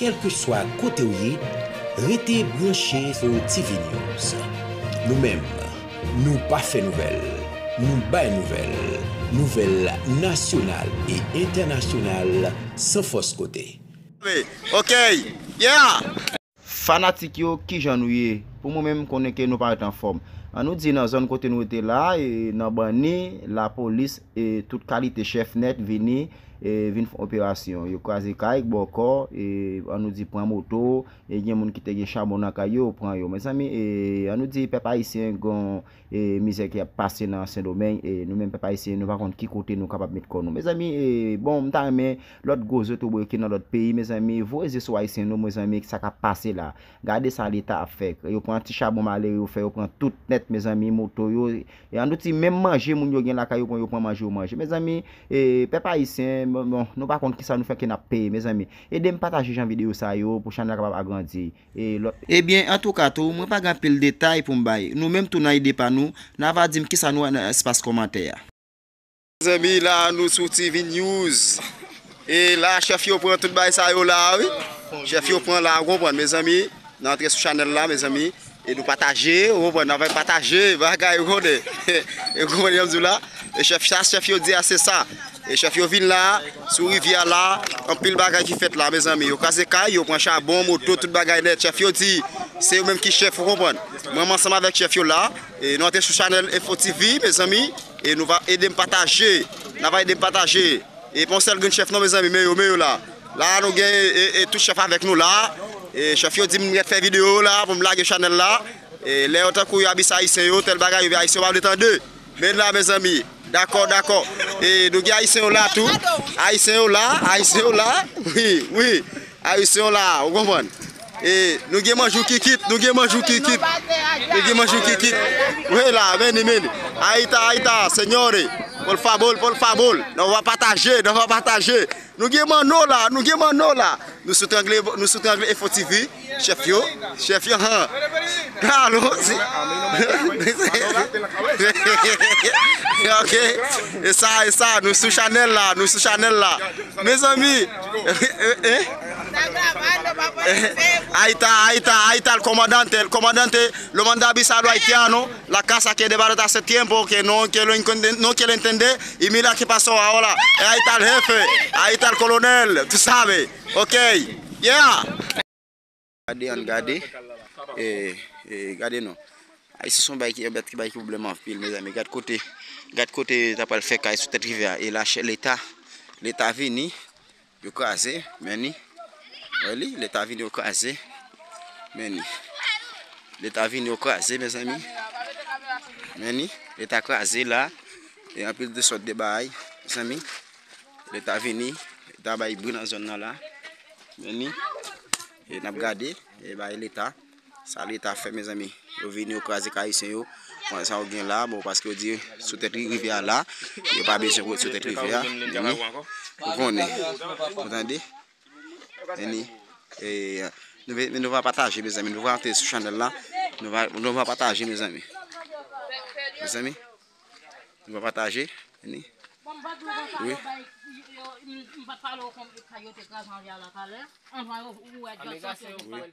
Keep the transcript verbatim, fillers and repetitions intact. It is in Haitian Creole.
Kèlkeswa kote w ye, rete branche sou T V News. Nou menm, nou pa fè nouvèl, nou bay nouvèl, nouvèl nasyonal e entènasyonal san fòs kote. Ok, yeah! Fanatik yo, kijan nou ye? Pou mwen menm, m konnen ke nou parèt anfòm. An nou di nan zòn kote nou rete la, e nan Banni, lapolis e tout kalite chèf nèt vini, e vin fè operasyon. Yo kraze kay, bòkò, e an nou di pran moto, e gen moun ki te gen chabon nan kay yo, yo pran yo. Mezanmi, e an nou di pèp ayisyen gen e mizè ki ap pase nan Sendomeng, e nou menm pèp ayisyen, nou pa konn ki kote nou kapab met kò nou. Mezanmi, e bon, m ta renmen lòt gwo zo toboyo ki nan lòt peyi, mezanmi, voye zye sou ayisyen nou, mezanmi, sa k ap pase la. Gade sa Leta ap fè. Yo pran ti chabon malere yo fè, yo pran tout nèt, mezanmi, moto yo. E an nou di menm manje moun yo gen lakay yo pran, yo pran manje yo manje. Mezanmi, e pèp ayisyen, bon, bon, nou pa konn kisa nou fè ke n ap peye, mezanmi. Ede m pataje jan videyo sa yo pou chanèl la kapab agrandi. E lòt. Ebyen, antouka tou, mwen pa gen anpil detay pou m bay. Nou menm tou nan ide pa nou, n a va di m kisa nou wè nan espas kòmantè a. Mezanmi, la nou sou T V News. E la, chèf yo pran tout bagay sa yo la, wi. Chèf yo pran la, ou konprann, mezanmi. N antre sou chanèl la, mezanmi. E nou pataje, ou konprann, n ap pataje bagay, ou konnen. Ou konprann, jan m di w la. E chèf sa, chèf yo di a, se sa. E chèf yo vin la, sou rivyè a la, anpil bagay ki fèt la, mezanmi. Yo kraze kay, yo pran chabon, moto, tout bagay nèt. Chèf yo di, se yo menm ki chèf, ou konprann. Mwen, m ansanm avèk chèf yo la, e nou antre sou chanèl Info T V, mezanmi, e nou va ede m pataje. N a va ede m pataje. E pa yon sèl grenn chèf non, mezanmi, men yo, men yo la. La, nou gen, e, e tout chèf avèk nou la. E chèf yo di m mèt fè videyo la, pou m lage chanèl la. E lè yo tankou yo abise ayisyen yo, tèl bagay, yo ayisyen yo pa vle tande. Men la, mezanmi. Dakò, dakò. E nou gen ayisyen yo la tou. Ayisyen yo la, ayisyen yo la. Wi, wi. Ayisyen yo la, ou konprann. E nou gen manjou kikit, nou gen manjou kikit. Nou gen manjou kikit. Wi la, meni, meni. Aita, aita, senyore. Por favor, por favor. Nou va pataje, nou va pataje. Nou gen manno la, nou gen manno la. Nou sou Trangle, nou sou Trangle Info T V. Chèf yo, chèf yo, han. Galo, si. Ok. E sa, e sa, nou sou chanèl la, nou sou chanèl la. Mezanmi. Eh? Ahí está, ahí está, ahí está el comandante, el comandante lo manda a avisar a los haitianos, la casa que de barata hace tiempo que no quiero entender, no quiere entender, y mira qué pasó ahora. Eh, ahí está el jefe, ahí está el coronel, tú sabes. Ok, yeah. Gade, ann gade. E, e, gade non. Ayisyen se yon bagay ki, yon bèt ki bay pwoblèm anpil, mezanmi. Gad kote, gad kote ta pral fè kay sou tèt rivyè a. E la, chè, Leta, Leta vini, yo kraze, men ni. Wè li, Leta vini, yo kraze, men ni. Leta vini, yo kraze, mezanmi. Men ni, Leta kraze la. E anpil de sòt de bagay, mezanmi. Leta vini, Leta bay bri nan zòn nan la. Men ni, e n ap gade, e bay Leta. Sa Leta fè, mezanmi? Yo vini, yo kraze kay ayisyen yo. Pran sa yo gen la, bon, paske yo di sou tèt ri-, rivyè a la. Yo pa bezwen pou sou tèt rivyè a. Men ni, ou konnen. Ou tande? Men ni, e, nou, ve- nou va pataje, mezanmi. Nou va antre sou chanèl la. Nou va, nou va pataje, mezanmi. Mezanmi. Nou va pataje, ni. Bon, m pa t wè konsa yo bay, yo, yo, m, m pa t pale w konn kay yo te kraze anlè a la talè. Anvan yo, ou wè djòl sòsyè yo pa.